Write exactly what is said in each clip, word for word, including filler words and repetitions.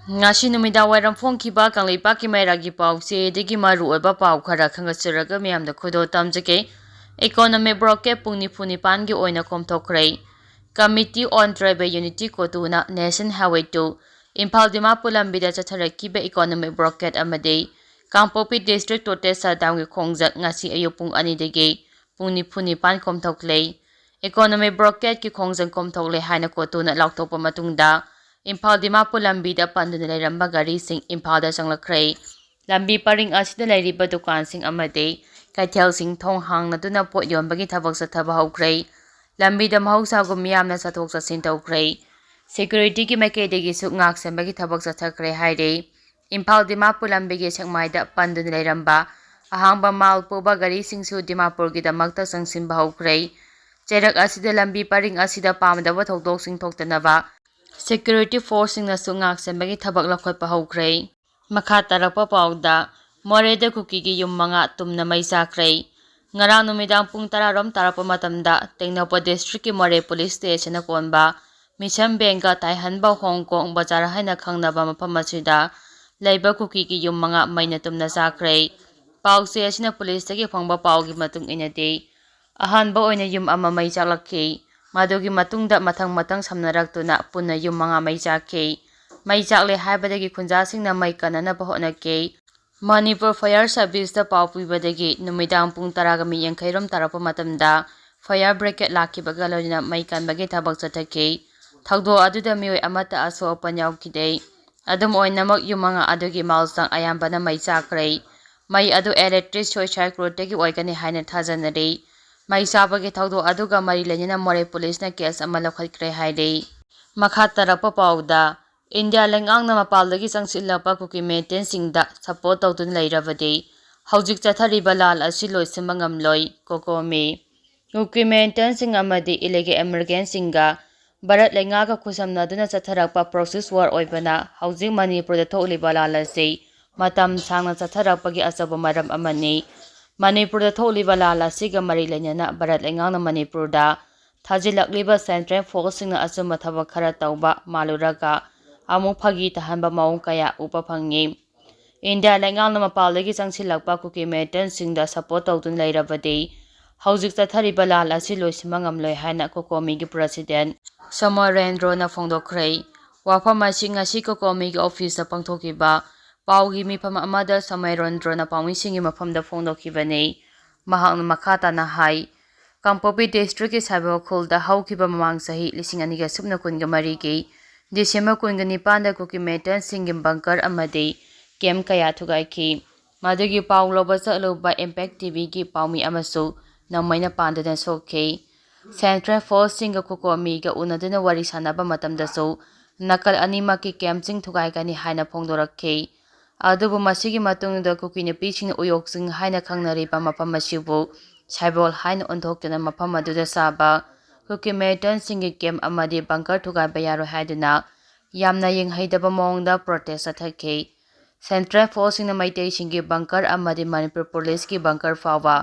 ꯉꯁꯤ ꯅꯨꯃꯤꯗꯥꯡ ꯋꯥꯏꯔꯝ ꯐꯣꯡꯈꯤꯕ ꯀꯪꯂꯩꯄꯥꯛꯀꯤ ꯃꯩꯔꯥꯒꯤ ꯄꯥꯎꯆꯦꯗꯒꯤ ꯃꯔꯨꯑꯣꯏꯕ ꯄꯥꯎ ꯈꯔ ꯈꯪꯒꯠꯆꯔꯒ ꯃꯤꯌꯥꯝꯗ ꯈꯨꯗꯣꯜ ꯇꯝꯖꯒꯦ꯫ Economic blockade ꯄꯨꯡ ꯅꯤꯐꯨ ꯅꯤꯄꯥꯟꯒꯤ ꯑꯣꯏꯅ ꯀꯣꯝꯊꯣꯛꯈ꯭ꯔꯦ꯫ Committee on Tribal Unity, CoTUꯅ National Highway two Imphal Dimapur ꯂꯝꯕꯤꯗ ꯆꯠꯊꯔꯛꯈꯤꯕ economic blockade ꯑꯃꯗꯤ ꯀꯥꯡꯄꯣꯛꯄꯤ district total shutdownꯒꯤ ꯈꯣꯡꯖꯪ ꯉꯁꯤ ꯑꯌꯨꯛ ꯄꯨꯡ ꯑꯅꯤꯗꯒꯤ ꯄꯨꯡ ꯅꯤꯐꯨ ꯅꯤꯄꯥꯟ ꯀꯣꯝꯊꯣꯛꯂꯦ꯫ Economic blockadeꯀꯤ ꯈꯣꯡꯖꯪ ꯀꯣꯝꯊꯣꯛꯂꯦ ꯍꯥꯏꯅ CoTUꯅ ꯂꯥꯎꯊꯣꯛꯄ ꯃꯇꯨꯡꯗ ꯏꯝꯐꯥꯜ ꯗꯤꯃꯥꯄꯨꯔ ꯂꯝꯕꯤꯗ ꯄꯟꯗꯨꯅ ꯂꯩꯔꯝꯕ ꯒꯥꯔꯤꯁꯤꯡ ꯏꯝꯐꯥꯜꯗ ꯆꯪꯂꯛꯈ꯭ꯔꯦ꯫ ꯂꯝꯕꯤ ꯄꯔꯤꯡ ꯑꯁꯤꯗ ꯂꯩꯔꯤꯕ ꯗꯨꯀꯥꯟꯁꯤꯡ ꯑꯃꯗꯤ ꯀꯩꯊꯦꯜꯁꯤꯡ ꯊꯣꯡ ꯍꯥꯡꯅꯗꯨꯅ ꯄꯣꯠ ꯌꯣꯟꯕꯒꯤ ꯊꯕꯛ ꯆꯠꯊꯕ ꯍꯧꯈ꯭ꯔꯦ꯫ ꯂꯝꯕꯤꯗ ꯃꯍꯧꯁꯥꯒꯨꯝ ꯃꯤꯌꯥꯝꯅ ꯆꯠꯊꯣꯛ ꯆꯠꯁꯤꯟ ꯇꯧꯈ꯭ꯔꯦ꯫ Securityꯒꯤ ꯃꯥꯏꯀꯩꯗꯒꯤꯁꯨ ꯉꯥꯛ ꯁꯦꯟꯕꯒꯤ ꯊꯕꯛ ꯆꯠꯊꯈ꯭ꯔꯦ ꯍꯥꯏꯔꯦ꯫ ꯏꯝꯐꯥꯜ ꯗꯤꯃꯥꯄꯨꯔ ꯂꯝꯕꯤꯒꯤ ꯁꯦꯛꯃꯥꯏꯗ ꯄꯟꯗꯨꯅ ꯂꯩꯔꯝꯕ ꯑꯍꯥꯡꯕ ꯃꯥꯜ ꯄꯨꯕ ꯒꯥꯔꯤꯁꯤꯡꯁꯨ ꯗꯤꯃꯥꯄꯨꯔꯒꯤꯗꯃꯛꯇ ꯆꯪꯁꯤꯟꯕ ꯍꯧꯈ꯭ꯔꯦ꯫ ꯆꯩꯔꯛ ꯑꯁꯤꯗ ꯂꯝꯕꯤ ꯄꯔꯤꯡ ꯑꯁꯤꯗ ꯄꯥꯝꯗꯕ ꯊꯧꯗꯣꯛꯁꯤꯡ ꯊꯣꯛꯇꯅꯕ security forceꯁꯤꯡꯅꯁꯨ ꯉꯥꯛ ꯁꯦꯟꯕꯒꯤ ꯊꯕꯛ ꯂꯧꯈꯠꯄ ꯍꯧꯈ꯭ꯔꯦ꯫ ꯃꯈꯥ ꯇꯥꯔꯛꯄ ꯄꯥꯎꯗ, ꯃꯣꯔꯦꯗ ꯀꯨꯀꯤꯒꯤ ꯌꯨꯝ ꯃꯉꯥ ꯇꯨꯝꯅ ꯃꯩ ꯆꯥꯈ꯭ꯔꯦ꯫ ꯉꯔꯥꯡ ꯅꯨꯃꯤꯗꯥꯡ ꯄꯨꯡ ꯇꯔꯥꯔꯣꯝ ꯇꯥꯔꯛꯄ ꯃꯇꯝꯗ ꯇꯦꯡꯅꯧꯄꯜ districtꯀꯤ ꯃꯣꯔꯦ police stationꯅ ꯀꯣꯟꯕ ꯃꯤꯁꯟ ꯕꯦꯡꯒ ꯇꯥꯏꯍꯟꯕ ꯍꯣꯡꯀꯣꯡ ꯕꯖꯥꯔ ꯍꯥꯏꯅ ꯈꯪꯅꯕ ꯃꯐꯝ ꯑꯁꯤꯗ ꯂꯩꯕ ꯀꯨꯀꯤꯒꯤ ꯌꯨꯝ ꯃꯉꯥ ꯃꯩꯅ ꯇꯨꯝꯅ ꯆꯥꯈ꯭ꯔꯦ꯫ ꯄꯥꯎꯆꯦ ꯑꯁꯤꯅ policeꯇꯒꯤ ꯐꯪꯕ ꯄꯥꯎꯒꯤ ꯃꯇꯨꯡ ꯏꯟꯅꯗꯤ, ꯑꯍꯥꯟꯕ ꯑꯣꯏꯅ ꯌꯨꯝ ꯑꯃ ꯃꯩ ꯆꯥꯛꯂꯛꯈꯤ꯫ ꯃꯗꯨꯒꯤ ꯃꯇꯨꯡꯗ ꯃꯊꯪ ꯃꯊꯪ ꯁꯝꯅꯔꯛꯇꯨꯅ ꯄꯨꯟꯅ ꯌꯨꯝ ꯃꯉꯥ ꯃꯩ ꯆꯥꯛꯈꯤ꯫ ꯃꯩ ꯆꯥꯛꯂꯦ ꯍꯥꯏꯕꯗꯒꯤ ꯈꯨꯟꯖꯥꯁꯤꯡꯅ ꯃꯩ ꯀꯟꯅꯅꯕ ꯍꯣꯠꯅꯈꯤ꯫ ꯃꯅꯤꯄꯨꯔ Fire Serviceꯇ ꯄꯥꯎ ꯄꯤꯕꯗꯒꯤ ꯅꯨꯃꯤꯗꯥꯡ ꯄꯨꯡ ꯇꯔꯥꯒ ꯃꯤꯅꯤꯠ ꯌꯥꯡꯈꯩꯔꯣꯝ ꯇꯥꯔꯛꯄ ꯃꯇꯝꯗ fire brigade ꯂꯥꯛꯈꯤꯕꯒ ꯂꯣꯏꯅꯅ ꯃꯩ ꯀꯟꯕꯒꯤ ꯊꯕꯛ ꯆꯠꯊꯈꯤ꯫ ꯊꯧꯗꯣꯛ ꯑꯗꯨꯗ ꯃꯤꯑꯣꯏ ꯑꯃꯠꯇ ꯑꯁꯣꯛ ꯑꯄꯟ ꯌꯥꯎꯈꯤꯗꯦ꯫ ꯑꯗꯨꯝ ꯑꯣꯏꯅꯃꯛ, ꯌꯨꯝ ꯃꯉꯥ ꯑꯗꯨꯒꯤ ꯃꯥꯜꯁꯪ ꯑꯌꯥꯝꯕꯅ ꯃꯩ ꯆꯥꯛꯈ꯭ꯔꯦ꯫ ꯃꯩ ꯑꯗꯨ electric short circuitꯇꯒꯤ ꯑꯣꯏꯒꯅꯤ ꯍꯥꯏꯅ ꯊꯥꯖꯅꯔꯤ꯫ ꯃꯩ ꯆꯥꯕꯒꯤ ꯊꯧꯗꯣꯛ ꯑꯗꯨꯒ ꯃꯔꯤ ꯂꯩꯅꯅ ꯃꯣꯔꯦ policeꯅ case ꯑꯃ ꯂꯧꯈꯠꯈ꯭ꯔꯦ ꯍꯥꯏꯔꯤ꯫ ꯃꯈꯥ ꯇꯥꯔꯛꯄ ꯄꯥꯎꯗ, ꯏꯟꯗꯤꯌꯥ ꯂꯩꯉꯥꯛꯅ ꯃꯄꯥꯟꯗꯒꯤ ꯆꯪꯁꯤꯜꯂꯛꯄ ꯀꯨꯀꯤ militantꯁꯤꯡꯗ support ꯇꯧꯗꯨꯅ ꯂꯩꯔꯕꯗꯤ ꯍꯧꯖꯤꯛ ꯆꯠꯊꯔꯤꯕ ꯂꯥꯟ ꯑꯁꯤ ꯂꯣꯏꯁꯤꯟꯕ ꯉꯝꯂꯣꯏ, ꯀꯣꯀꯣꯃꯤ꯫ ꯀꯨꯀꯤ militantꯁꯤꯡ ꯑꯃꯗꯤ illegal immigrantꯁꯤꯡꯒ ꯚꯥꯔꯠ ꯂꯩꯉꯥꯛꯀ ꯈꯨꯠꯁꯝꯅꯗꯨꯅ ꯆꯠꯊꯔꯛꯄ proxy war ꯑꯣꯏꯕꯅ ꯍꯧꯖꯤꯛ ꯃꯅꯤꯄꯨꯔꯗ ꯊꯣꯛꯂꯤꯕ ꯂꯥꯟ ꯑꯁꯤ ꯃꯇꯝ ꯁꯥꯡꯅ ꯆꯠꯊꯔꯛꯄꯒꯤ ꯑꯆꯧꯕ ꯃꯔꯝ ꯑꯃꯅꯤ꯫ ꯃꯅꯤꯄꯨꯔꯗ ꯊꯣꯛꯂꯤꯕ ꯂꯥꯟ ꯑꯁꯤꯒ ꯃꯔꯤ ꯂꯩꯅꯅ ꯚꯥꯔꯠ ꯂꯩꯉꯥꯛꯅ ꯃꯅꯤꯄꯨꯔꯗ ꯊꯥꯖꯤꯜꯂꯛꯂꯤꯕ central forceꯁꯤꯡꯅ ꯑꯆꯨꯝꯕ ꯊꯕꯛ ꯈꯔ ꯇꯧꯕ ꯃꯥꯜꯂꯨꯔꯒ ꯑꯃꯨꯛ ꯐꯥꯒꯤ ꯇꯥꯍꯟꯕ ꯃꯑꯣꯡ ꯀꯌꯥ ꯎꯕ ꯐꯪꯉꯤ꯫ ꯏꯟꯗꯤꯌꯥ ꯂꯩꯉꯥꯛꯅ ꯃꯄꯥꯟꯗꯒꯤ ꯆꯪꯁꯤꯜꯂꯛꯄ ꯀꯨꯀꯤ ꯃꯤꯂꯤꯇꯦꯟꯁꯤꯡꯗ ꯁꯄꯣꯔꯠ ꯇꯧꯗꯨꯅ ꯂꯩꯔꯕꯗꯤ ꯍꯧꯖꯤꯛ ꯆꯠꯊꯔꯤꯕ ꯂꯥꯟ ꯑꯁꯤ ꯂꯣꯏꯁꯤꯟꯕ ꯉꯝꯂꯣꯏ ꯍꯥꯏꯅ ꯀꯣꯀꯣꯃꯤꯒꯤ ꯄ꯭ꯔꯁꯤꯗꯦꯟ ꯁꯣꯃꯣꯔꯦꯟꯗ꯭ꯔꯣꯅ ꯐꯣꯡꯗꯣꯛꯈ꯭ꯔꯦ꯫ ꯋꯥꯐꯝ ꯑꯁꯤ ꯉꯁꯤ ꯀꯣꯀꯣꯃꯤꯒꯤ ꯑꯣꯐꯤꯁꯇ ꯄꯥꯡꯊꯣꯛꯈꯤꯕ ꯄꯥꯎꯒꯤ ꯃꯤꯐꯝ ꯑꯃꯗ ꯁꯣꯃꯣꯔꯦꯟꯗ꯭ꯔꯣꯅ ꯄꯥꯎꯃꯤꯁꯤꯡꯒꯤ ꯃꯐꯝꯗ ꯐꯣꯡꯗꯣꯛꯈꯤꯕꯅꯤ꯫ ꯃꯍꯥꯛꯅ ꯃꯈꯥ ꯇꯥꯅ ꯍꯥꯏ, ꯀꯥꯡꯄꯣꯛꯄꯤ ꯗꯤꯁꯇ꯭ꯔꯤꯛꯀꯤ ꯁꯥꯏꯕꯣ ꯈꯨꯜꯗ ꯍꯧꯈꯤꯕ ꯃꯃꯥꯡ ꯆꯍꯤ ꯂꯤꯁꯤꯡ ꯑꯅꯤꯒ ꯁꯨꯞꯅ ꯀꯨꯟꯒ ꯃꯔꯤꯒꯤ ꯗꯤꯁꯦꯝꯕꯔ ꯀꯨꯟꯒ ꯅꯤꯄꯥꯟꯗ ꯀꯨꯀꯤ ꯃꯤꯂꯤꯇꯦꯟꯁꯤꯡꯒꯤ ꯕꯪꯀꯔ ꯑꯃꯗꯤ ꯀꯦꯝꯞ ꯀꯌꯥ ꯊꯨꯒꯥꯏꯈꯤ꯫ ꯃꯗꯨꯒꯤ ꯄꯥꯎ ꯂꯧꯕ ꯆꯠꯂꯨꯕ ꯏꯝꯄꯦꯛ ꯇꯤꯚꯤꯒꯤ ꯄꯥꯎꯃꯤ ꯑꯃꯁꯨ ꯅꯣꯡꯃꯩꯅ ꯄꯥꯟꯗꯨꯅ ꯁꯣꯛꯈꯤ꯫ ꯁꯦꯟꯇ꯭ꯔꯦꯜ ꯐꯣꯔꯁꯁꯤꯡꯒ ꯀꯣꯀꯣꯃꯤꯒ ꯎꯅꯗꯨꯅ ꯋꯥꯔꯤ ꯁꯥꯟꯅꯕ ꯃꯇꯝꯗꯁꯨ ꯅꯥꯀꯜ ꯑꯅꯤꯃꯛꯀꯤ ꯀꯦꯝꯞꯁꯤꯡ ꯊꯨꯒꯥꯏꯒꯅꯤ ꯍꯥꯏꯅ ꯐꯣꯡꯗꯣꯔꯛꯈꯤ꯫ ꯑꯗꯨꯕꯨ ꯃꯁꯤꯒꯤ ꯃꯇꯨꯡꯗ ꯀꯨꯀꯤ ꯅꯨꯄꯤꯁꯤꯡꯅ ꯎꯌꯣꯛꯆꯤꯡ ꯍꯥꯏꯅ ꯈꯪꯅꯔꯤꯕ ꯃꯐꯝ ꯑꯁꯤꯕꯨ ꯁꯥꯏꯕꯣꯜ ꯍꯥꯏꯅ ꯑꯣꯟꯊꯣꯛꯇꯨꯅ ꯃꯐꯝ ꯑꯗꯨꯗ ꯁꯥꯕ ꯀꯨꯀꯤ ꯃꯤꯂꯤꯇꯦꯟꯁꯤꯡꯒꯤ ꯀꯦꯝꯞ ꯑꯃꯗꯤ ꯕꯪꯀꯔ ꯊꯨꯒꯥꯏꯕ ꯌꯥꯔꯣꯏ ꯍꯥꯏꯗꯨꯅ ꯌꯥꯝꯅ ꯌꯦꯡꯍꯩꯗꯕ ꯃꯑꯣꯡꯗ ꯄ꯭ꯔꯣꯇꯦꯁ ꯆꯠꯊꯈꯤ꯫ ꯁꯦꯟꯇ꯭ꯔꯦꯜ ꯐꯣꯔꯁꯁꯤꯡꯅ ꯃꯩꯇꯩꯁꯤꯡꯒꯤ ꯕꯪꯀꯔ ꯑꯃꯗꯤ ꯃꯅꯤꯄꯨꯔ ꯄꯨꯂꯤꯁꯀꯤ ꯕꯪꯀꯔ ꯐꯥꯎꯕ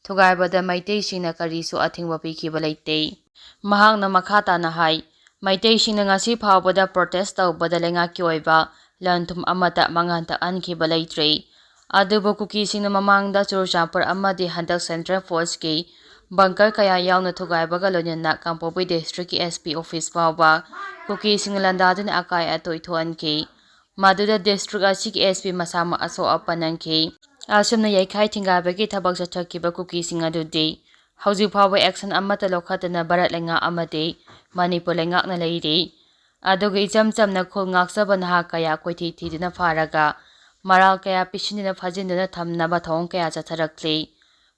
ꯊꯨꯒꯥꯏꯕꯗ ꯃꯩꯇꯩꯁꯤꯡꯅ ꯀꯔꯤꯁꯨ ꯑꯊꯤꯡꯕ ꯄꯤꯈꯤꯕ ꯂꯩꯇꯦ꯫ ꯃꯍꯥꯛꯅ ꯃꯈꯥ ꯇꯥꯅ ꯍꯥꯏ, ꯃꯩꯇꯩꯁꯤꯡꯅ ꯉꯁꯤ ꯐꯥꯎꯕꯗ ꯄ꯭ꯔꯣꯇꯦꯁ ꯇꯧꯕꯗ ꯂꯩꯉꯥꯛꯀꯤ ꯑꯣꯏꯕ ꯂꯟ ꯊꯨꯝ ꯑꯃꯠꯇ ꯃꯥꯡꯍꯟ ꯇꯥꯛꯍꯟꯈꯤꯕ ꯂꯩꯇ꯭ꯔꯤ꯫ ꯑꯗꯨꯕꯨ ꯀꯨꯀꯤꯁꯤꯡꯅ ꯃꯃꯥꯡꯗ ꯆꯨꯔꯆꯥꯟꯄꯨꯔ ꯑꯃꯗꯤ ꯍꯟꯗꯛ ꯁꯦꯟꯇ꯭ꯔꯦꯜ ꯐꯣꯔꯁꯀꯤ ꯕꯪꯀꯔ ꯀꯌꯥ ꯌꯥꯎꯅ ꯊꯨꯒꯥꯏꯕꯒ ꯂꯣꯏꯅꯅ ꯀꯥꯡꯄꯣꯛꯄꯤ ꯗꯤꯁꯇ꯭ꯔꯤꯛꯀꯤ ꯑꯦꯁ ꯄꯤ ꯑꯣꯐꯤꯁ ꯐꯥꯎꯕ ꯀꯨꯀꯤꯁꯤꯡꯅ ꯂꯥꯟꯗꯥꯗꯨꯅ ꯑꯀꯥꯏ ꯑꯇꯣꯏ ꯊꯣꯛꯍꯟꯈꯤ꯫ ꯃꯗꯨꯗ ꯗꯤꯁꯇ꯭ꯔꯤꯛ ꯑꯁꯤꯒꯤ ꯑꯦꯁ ꯄꯤ ꯃꯁꯥꯃꯛ ꯑꯁꯣꯛ ꯑꯄꯟ ꯅꯪꯈꯤ꯫ ꯑꯁꯨꯝꯅ ꯌꯩꯈꯥꯏ ꯊꯤꯡꯒꯥꯏꯕꯒꯤ ꯊꯕꯛ ꯆꯠꯊꯈꯤꯕ ꯀꯨꯀꯤꯁꯤꯡ ꯑꯗꯨꯗꯤ ꯍꯧꯖꯤꯛ ꯐꯥꯎꯕ ꯑꯦꯛꯁꯟ ꯑꯃꯠꯇ ꯂꯧꯈꯠꯇꯅ ꯚꯥꯔꯠ ꯂꯩꯉꯥꯛ ꯑꯃꯗꯤ ꯃꯅꯤꯄꯨꯔ ꯂꯩꯉꯥꯛꯅ ꯂꯩꯔꯤ꯫ ꯑꯗꯨꯒ ꯏꯆꯝ ꯆꯝꯅ ꯈꯨꯜ ꯉꯥꯛꯆꯕ ꯅꯍꯥ ꯀꯌꯥ ꯀꯣꯏꯊꯤ ꯊꯤꯗꯨꯅ ꯐꯥꯔꯒ ꯃꯔꯥꯜ ꯀꯌꯥ ꯄꯤꯁꯤꯟꯗꯨꯅ ꯐꯥꯖꯤꯟꯗꯨꯅ ꯊꯝꯅꯕ ꯊꯧꯑꯣꯡ ꯀꯌꯥ ꯆꯠꯊꯔꯛꯂꯤ꯫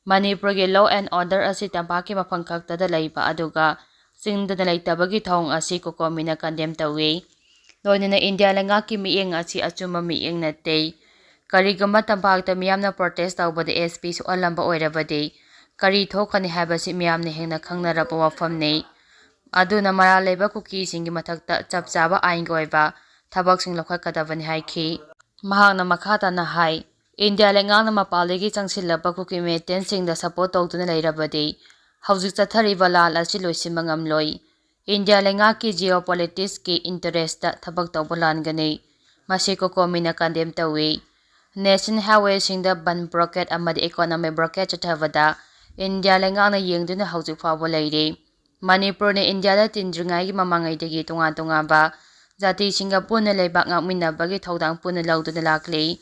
ꯃꯅꯤꯄꯨꯔꯒꯤ law and order ꯑꯁꯤ ꯇꯝꯄꯥꯛꯀꯤ ꯃꯐꯝ ꯈꯛꯇꯗ ꯂꯩꯕ ꯑꯗꯨꯒ ꯆꯤꯡꯗꯅ ꯂꯩꯇꯕꯒꯤ ꯊꯧꯑꯣꯡ ꯑꯁꯤ ꯀꯣꯀꯣꯃꯤꯅ condemn ꯇꯧꯏ꯫ ꯂꯣꯏꯅꯅ ꯏꯟꯗꯤꯌꯥ ꯂꯩꯉꯥꯛꯀꯤ ꯃꯤꯠꯌꯦꯡ ꯑꯁꯤ ꯑꯆꯨꯝꯕ ꯃꯤꯠꯌꯦꯡ ꯅꯠꯇꯦ꯫ ꯀꯔꯤꯒꯨꯝꯕ ꯇꯝꯄꯥꯛꯇ ꯃꯤꯌꯥꯝꯅ ꯄ꯭ꯔꯣꯇꯦꯁ ꯇꯧꯕꯗ ꯑꯦꯁ ꯄꯤ ꯁꯣꯛꯍꯜꯂꯝꯕ ꯑꯣꯏꯔꯕꯗꯤ ꯀꯔꯤ ꯊꯣꯛꯀꯅꯤ ꯍꯥꯏꯕꯁꯤ ꯃꯤꯌꯥꯝꯅ ꯍꯦꯟꯅ ꯈꯪꯅꯔꯕ ꯋꯥꯐꯝꯅꯤ꯫ ꯑꯗꯨꯅ ꯃꯔꯥꯜ ꯂꯩꯕ ꯀꯨꯀꯤꯁꯤꯡꯒꯤ ꯃꯊꯛꯇ ꯆꯞ ꯆꯥꯕ ꯑꯥꯏꯟꯒꯤ ꯑꯣꯏꯕ ꯊꯕꯛꯁꯤꯡ ꯂꯧꯈꯠꯀꯗꯕꯅꯤ ꯍꯥꯏꯈꯤ꯫ ꯃꯍꯥꯛꯅ ꯃꯈꯥ ꯇꯥꯅ ꯍꯥꯏ, ꯏꯟꯗꯤꯌꯥ ꯂꯩꯉꯥꯛꯅ ꯃꯄꯥꯟꯗꯒꯤ ꯆꯪꯁꯤꯜꯂꯛꯄ ꯀꯨꯀꯤ ꯃꯤꯂꯤꯇꯦꯟꯁꯤꯡꯗ ꯁꯄꯣꯔꯠ ꯇꯧꯗꯨꯅ ꯂꯩꯔꯕꯗꯤ ꯍꯧꯖꯤꯛ ꯆꯠꯊꯔꯤꯕ ꯂꯥꯟ ꯑꯁꯤ ꯂꯣꯏꯁꯤꯟꯕ ꯉꯝꯂꯣꯏ꯫ ꯏꯟꯗꯤꯌꯥ ꯂꯩꯉꯥꯛꯀꯤ ꯖꯤꯑꯣ ꯄꯣꯂꯤꯇꯤꯛꯁꯀꯤ ꯏꯟꯇꯔꯦꯁꯇ ꯊꯕꯛ ꯇꯧꯕ ꯂꯥꯟꯒꯅꯤ꯫ ꯃꯁꯤ ꯀꯣꯀꯣꯃꯤꯅ ꯀꯟꯗꯦꯝ ꯇꯧꯏ꯫ ꯅꯦꯁꯅꯦꯜ ꯍꯥꯏꯋꯦꯁꯤꯡꯗ ꯕꯟ ꯕ꯭ꯂꯣꯀꯦꯠ ꯑꯃꯗꯤ ꯏꯀꯣꯅꯣꯃꯤꯛ ꯕ꯭ꯂꯣꯀꯦꯠ ꯆꯠꯊꯕꯗ ꯏꯟꯗꯤꯌꯥ ꯂꯩꯉꯥꯛꯅ ꯌꯦꯡꯗꯨꯅ ꯍꯧꯖꯤꯛ ꯐꯥꯎꯕ ꯂꯩꯔꯤ꯫ ꯃꯅꯤꯄꯨꯔꯅ ꯏꯟꯗꯤꯌꯥꯗ ꯇꯤꯟꯗ꯭ꯔꯤꯉꯩꯒꯤ ꯃꯃꯥꯡꯉꯩꯗꯒꯤ ꯇꯣꯉꯥꯟ ꯇꯣꯉꯥꯟꯕ ꯖꯥꯇꯤꯁꯤꯡꯒ ꯄꯨꯟꯅ ꯂꯩꯕꯥꯛ ꯉꯥꯛꯃꯤꯟꯅꯕꯒꯤ ꯊꯧꯗꯥꯡ ꯄꯨꯟꯅ ꯂꯧꯗꯨꯅ ꯂꯥꯛꯂꯤ꯫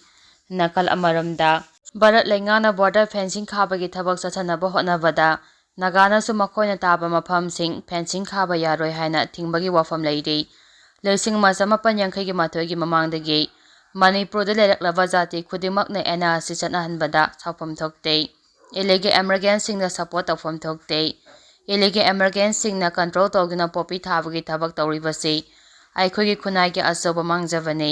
ꯅꯥꯀꯜ ꯑꯃꯔꯣꯝꯗ, ꯚꯥꯔꯠ ꯂꯩꯉꯥꯛꯅ ꯕꯣꯔꯗꯔ ꯐꯦꯟꯁꯤꯡ ꯈꯥꯕꯒꯤ ꯊꯕꯛ ꯆꯠꯊꯅꯕ ꯍꯣꯠꯅꯕꯗ ꯅꯥꯒꯥꯅꯁꯨ ꯃꯈꯣꯏꯅ ꯇꯥꯕ ꯃꯐꯝꯁꯤꯡ ꯐꯦꯟꯁꯤꯡ ꯈꯥꯕ ꯌꯥꯔꯣꯏ ꯍꯥꯏꯅ ꯊꯤꯡꯕꯒꯤ ꯋꯥꯐꯝ ꯂꯩꯔꯤ꯫ ꯂꯤꯁꯤꯡ ꯑꯃ ꯆꯃꯥꯄꯟ ꯌꯥꯡꯈꯩꯒꯤ ꯃꯥꯊꯣꯏꯒꯤ ꯃꯃꯥꯡꯗꯒꯤ ꯃꯅꯤꯄꯨꯔꯗ ꯂꯩꯔꯛꯂꯕ ꯖꯥꯇꯤ ꯈꯨꯗꯤꯡꯃꯛꯅ ꯑꯦꯟ ꯑꯥꯔ ꯁꯤ ꯆꯠꯅꯍꯟꯕꯗ ꯁꯥꯎꯐꯝ ꯊꯣꯛꯇꯦ꯫ ꯏꯂꯤꯒꯦꯜ ꯏꯃꯤꯒ꯭ꯔꯦꯟꯁꯤꯡꯅ ꯁꯄꯣꯔꯠ ꯇꯧꯐꯝ ꯊꯣꯛꯇꯦ꯫ ꯏꯂꯤꯒꯦꯜ ꯏꯃꯤꯒ꯭ꯔꯦꯟꯁꯤꯡꯅ ꯀꯟꯇ꯭ꯔꯣꯜ ꯇꯧꯗꯨꯅ ꯄꯣꯄꯤ ꯊꯥꯕꯒꯤ ꯊꯕꯛ ꯇꯧꯔꯤꯕꯁꯤ ꯑꯩꯈꯣꯏꯒꯤ ꯈꯨꯟꯅꯥꯏꯒꯤ ꯑꯆꯧꯕ ꯃꯥꯡꯖꯕꯅꯤ꯫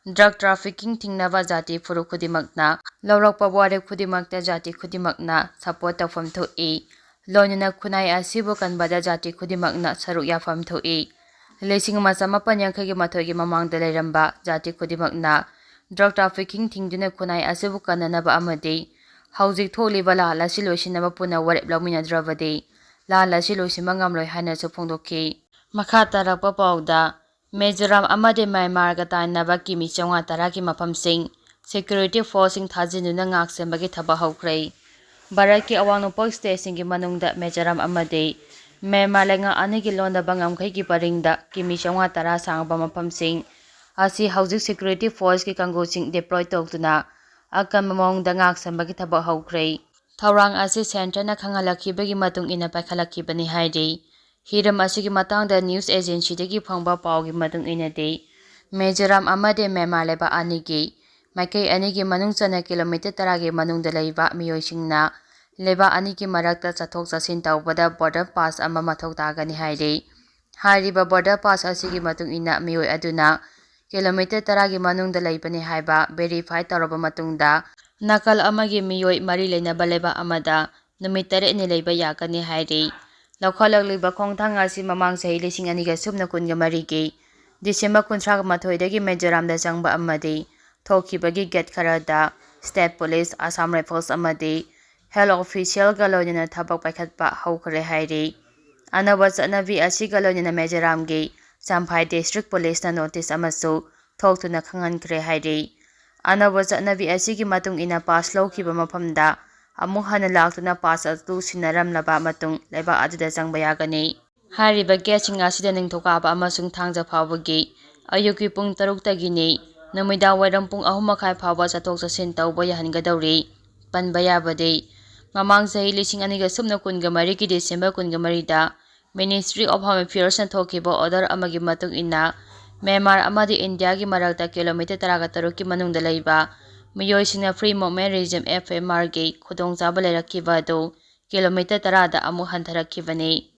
ꯗ꯭ꯔꯒ ꯇ꯭ꯔꯥꯐꯤꯀꯤꯡ ꯊꯤꯡꯅꯕ ꯖꯥꯇꯤ ꯐꯨꯔꯨꯞ ꯈꯨꯗꯤꯡꯃꯛꯅ ꯂꯧꯔꯛꯄ ꯋꯥꯔꯦꯞ ꯈꯨꯗꯤꯡꯃꯛꯇ ꯖꯥꯇꯤ ꯈꯨꯗꯤꯡꯃꯛꯅ ꯁꯄꯣꯔꯠ ꯇꯧꯐꯝ ꯊꯣꯛꯏ꯫ ꯂꯣꯏꯅꯅ ꯈꯨꯟꯅꯥꯏ ꯑꯁꯤꯕꯨ ꯀꯟꯕꯗ ꯖꯥꯇꯤ ꯈꯨꯗꯤꯡꯃꯛꯅ ꯁꯔꯨꯛ ꯌꯥꯐꯝ ꯊꯣꯛꯏ꯫ ꯂꯤꯁꯤꯡ ꯑꯃ ꯆꯃꯥꯄꯟ ꯌꯥꯡꯈꯩꯒꯤ ꯃꯥꯊꯣꯏꯒꯤ ꯃꯃꯥꯡꯗ ꯂꯩꯔꯝꯕ ꯖꯥꯇꯤ ꯈꯨꯗꯤꯡꯃꯛꯅ ꯗ꯭ꯔꯒ ꯇ꯭ꯔꯥꯐꯤꯀꯤꯡ ꯊꯤꯡꯗꯨꯅ ꯈꯨꯟꯅꯥꯏ ꯑꯁꯤꯕꯨ ꯀꯟꯅꯅꯕ ꯑꯃꯗꯤ ꯍꯧꯖꯤꯛ ꯊꯣꯛꯂꯤꯕ ꯂꯥꯟ ꯑꯁꯤ ꯂꯣꯏꯁꯤꯟꯅꯕ ꯄꯨꯟꯅ ꯋꯥꯔꯦꯞ ꯂꯧꯃꯤꯟꯅꯗ꯭ꯔꯕꯗꯤ ꯂꯥꯟ ꯑꯁꯤ ꯂꯣꯏꯁꯤꯟꯕ ꯉꯝꯂꯣꯏ ꯍꯥꯏꯅꯁꯨ ꯐꯣꯡꯗꯣꯛꯈꯤ꯫ ꯃꯈꯥ ꯇꯥꯔꯛꯄ ꯄꯥꯎꯗ, ꯃꯤꯖꯣꯔꯥꯝ ꯑꯃꯗꯤ ꯃ꯭ꯌꯥꯟꯃꯥꯔꯒ ꯇꯥꯏꯅꯕ ꯀꯤꯃꯤ ꯆꯥꯝꯃꯉꯥ ꯇꯔꯥꯒꯤ ꯃꯐꯝꯁꯤꯡ ꯁꯦꯀ꯭ꯌꯨꯔꯤꯇꯤ ꯐꯣꯔꯁꯁꯤꯡ ꯊꯥꯖꯤꯟꯗꯨꯅ ꯉꯥꯛ ꯁꯦꯟꯕꯒꯤ ꯊꯕꯛ ꯍꯧꯈ꯭ꯔꯦ꯫ ꯚꯥꯔꯠꯀꯤ ꯑꯋꯥꯡ ꯅꯣꯡꯄꯣꯛ ꯁ꯭ꯇꯦꯠꯁꯤꯡꯒꯤ ꯃꯅꯨꯡꯗ ꯃꯤꯖꯣꯔꯥꯝ ꯑꯃꯗꯤ ꯃ꯭ꯌꯥꯟꯃꯥꯔ ꯂꯩꯉꯥꯛ ꯑꯅꯤꯒꯤ ꯂꯣꯟꯗꯕ ꯉꯝꯈꯩꯒꯤ ꯄꯔꯤꯡꯗ ꯀꯤꯃꯤ ꯆꯥꯝꯃꯉꯥ ꯇꯔꯥ ꯁꯥꯡꯕ ꯃꯐꯝꯁꯤꯡ ꯑꯁꯤ ꯍꯧꯖꯤꯛ ꯁꯦꯀ꯭ꯌꯨꯔꯤꯇꯤ ꯐꯣꯔꯁꯀꯤ ꯀꯥꯡꯕꯨꯁꯤꯡ ꯗꯤꯄ꯭ꯂꯣꯏ ꯇꯧꯗꯨꯅ ꯑꯀꯟꯕ ꯃꯑꯣꯡꯗ ꯉꯥꯛ ꯁꯦꯟꯕꯒꯤ ꯊꯕꯛ ꯍꯧꯈ꯭ꯔꯦ꯫ ꯊꯧꯔꯥꯡ ꯑꯁꯤ ꯁꯦꯟꯇꯔꯅ ꯈꯪꯍꯜꯂꯛꯈꯤꯕꯒꯤ ꯃꯇꯨꯡ ꯏꯟꯅ ꯄꯥꯏꯈꯠꯂꯛꯈꯤꯕꯅꯤ ꯍꯥꯏꯔꯤ꯫ ꯍꯤꯔꯝ ꯑꯁꯤꯒꯤ ꯃꯇꯥꯡꯗ ꯅ꯭ꯌꯨꯁ ꯑꯦꯖꯦꯟꯁꯤꯗꯒꯤ ꯐꯪꯕ ꯄꯥꯎꯒꯤ ꯃꯇꯨꯡ ꯏꯟꯅꯗꯤ, ꯃꯤꯖꯣꯔꯥꯝ ꯑꯃꯗꯤ ꯃ꯭ꯌꯥꯟꯃꯥꯔ ꯂꯩꯕꯥꯛ ꯑꯅꯤꯒꯤ ꯃꯥꯏꯀꯩ ꯑꯅꯤꯒꯤ ꯃꯅꯨꯡ ꯆꯟꯅ ꯀꯤꯂꯣꯃꯤꯇꯔ ꯇꯔꯥꯒꯤ ꯃꯅꯨꯡꯗ ꯂꯩꯕ ꯃꯤꯑꯣꯏꯁꯤꯡꯅ ꯂꯩꯕꯥꯛ ꯑꯅꯤꯒꯤ ꯃꯔꯛꯇ ꯆꯠꯊꯣꯛ ꯆꯠꯁꯤꯟ ꯇꯧꯕꯗ ꯕꯣꯔꯗꯔ ꯄꯥꯁ ꯑꯃ ꯃꯊꯧ ꯇꯥꯒꯅꯤ ꯍꯥꯏꯔꯤ꯫ ꯍꯥꯏꯔꯤꯕ ꯕꯣꯔꯗꯔ ꯄꯥꯁ ꯑꯁꯤꯒꯤ ꯃꯇꯨꯡ ꯏꯟꯅ ꯃꯤꯑꯣꯏ ꯑꯗꯨꯅ ꯀꯤꯂꯣꯃꯤꯇꯔ ꯇꯔꯥꯒꯤ ꯃꯅꯨꯡꯗ ꯂꯩꯕꯅꯤ ꯍꯥꯏꯕ ꯚꯦꯔꯤꯐꯥꯏ ꯇꯧꯔꯕ ꯃꯇꯨꯡꯗ, ꯅꯥꯀꯜ ꯑꯃꯒꯤ ꯃꯤꯑꯣꯏ ꯃꯔꯤ ꯂꯩꯅꯕ ꯂꯩꯕꯥꯛ ꯑꯃꯗ ꯅꯨꯃꯤꯠ ꯇꯔꯦꯠꯅꯤ ꯂꯩꯕ ꯌꯥꯒꯅꯤ ꯍꯥꯏꯔꯤ꯫ ꯂꯧꯈꯠꯂꯛꯂꯤꯕ ꯈꯣꯡꯊꯥꯡ ꯑꯁꯤ ꯃꯃꯥꯡ ꯆꯍꯤ ꯂꯤꯁꯤꯡ ꯑꯅꯤꯒ ꯁꯨꯞꯅ ꯀꯨꯟꯒ ꯃꯔꯤꯒꯤ ꯗꯤꯁꯦꯝꯕꯔ ꯀꯨꯟꯊ꯭ꯔꯥꯒ ꯃꯥꯊꯣꯏꯗꯒꯤ ꯃꯤꯖꯣꯔꯥꯝꯗ ꯆꯪꯕ ꯑꯃꯗꯤ ꯊꯣꯛꯈꯤꯕꯒꯤ ꯒꯦꯠ ꯈꯔꯗ ꯁ꯭ꯇꯦꯠ ꯄꯨꯂꯤꯁ, ꯑꯁꯥꯝ ꯔꯥꯏꯐꯜꯁ ꯑꯃꯗꯤ ꯍꯦꯜꯊ ꯑꯣꯐꯤꯁꯤꯌꯦꯜꯒ ꯂꯣꯏꯅꯅ ꯊꯕꯛ ꯄꯥꯏꯈꯠꯄ ꯍꯧꯈ꯭ꯔꯦ ꯍꯥꯏꯔꯤ꯫ ꯑꯅꯧꯕ ꯆꯠꯅꯕꯤ ꯑꯁꯤꯒ ꯂꯣꯏꯅꯅ ꯃꯤꯖꯣꯔꯥꯝꯒꯤ ꯆꯝꯐꯥꯏ ꯗꯤꯁꯇ꯭ꯔꯤꯛ ꯄꯨꯂꯤꯁꯅ ꯅꯣꯇꯤꯁ ꯑꯃꯁꯨ ꯊꯣꯛꯇꯨꯅ ꯈꯪꯍꯟꯈ꯭ꯔꯦ ꯍꯥꯏꯔꯤ꯫ ꯑꯅꯧꯕ ꯆꯠꯅꯕꯤ ꯑꯁꯤꯒꯤ ꯃꯇꯨꯡ ꯏꯟꯅ ꯄꯥꯁ ꯂꯧꯈꯤꯕ ꯃꯐꯝꯗ ꯑꯃꯨꯛ ꯍꯟꯅ ꯂꯥꯛꯇꯨꯅ ꯄꯥꯁ ꯑꯗꯨ ꯁꯤꯟꯅꯔꯝꯂꯕ ꯃꯇꯨꯡ ꯂꯩꯕꯥꯛ ꯑꯗꯨꯗ ꯆꯪꯕ ꯌꯥꯒꯅꯤ꯫ ꯍꯥꯏꯔꯤꯕ ꯒꯦꯠꯁꯤꯡ ꯑꯁꯤꯗ ꯅꯤꯡꯊꯧꯀꯥꯕ ꯑꯃꯁꯨꯡ ꯊꯥꯡꯖ ꯐꯥꯎꯕꯒꯤ ꯑꯌꯨꯛꯀꯤ ꯄꯨꯡ ꯇꯔꯨꯛꯇꯒꯤꯅꯤ꯫ ꯅꯨꯃꯤꯗꯥꯡ ꯋꯥꯏꯔꯝ ꯄꯨꯡ ꯑꯍꯨꯝ ꯃꯈꯥꯏ ꯐꯥꯎꯕ ꯆꯠꯊꯣꯛ ꯆꯠꯁꯤꯟ ꯇꯧꯕ ꯌꯥꯍꯟꯒꯗꯧꯔꯤ꯫ ꯄꯟꯕ ꯌꯥꯕꯗꯤ, ꯃꯃꯥꯡ ꯆꯍꯤ ꯂꯤꯁꯤꯡ ꯑꯅꯤꯒ ꯁꯨꯞꯅ ꯀꯨꯟꯒ ꯃꯔꯤꯒꯤ ꯗꯤꯁꯦꯝꯕꯔ ꯀꯨꯟꯒ ꯃꯔꯤꯗ Ministry of Home Affairsꯅ ꯊꯣꯛꯈꯤꯕ order ꯑꯃꯒꯤ ꯃꯇꯨꯡ ꯏꯟꯅ, ꯃ꯭ꯌꯥꯟꯃꯥꯔ ꯑꯃꯗꯤ ꯏꯟꯗꯤꯌꯥꯒꯤ ꯃꯔꯛꯇ ꯀꯤꯂꯣꯃꯤꯇꯔ ꯇꯔꯥꯒ ꯇꯔꯨꯛꯀꯤ ꯃꯅꯨꯡꯗ ꯂꯩꯕ ꯃꯤꯑꯣꯏꯁꯤꯡꯅ Free Movement Regime, F M R ꯒꯤ ꯈꯨꯗꯣꯡꯆꯥꯕ ꯂꯩꯔꯛꯈꯤꯕ ꯑꯗꯨ ꯀꯤꯂꯣꯃꯤꯇꯔ ꯇꯔꯥꯗ ꯑꯃꯨꯛ ꯍꯟꯊꯔꯛꯈꯤꯕꯅꯤ꯫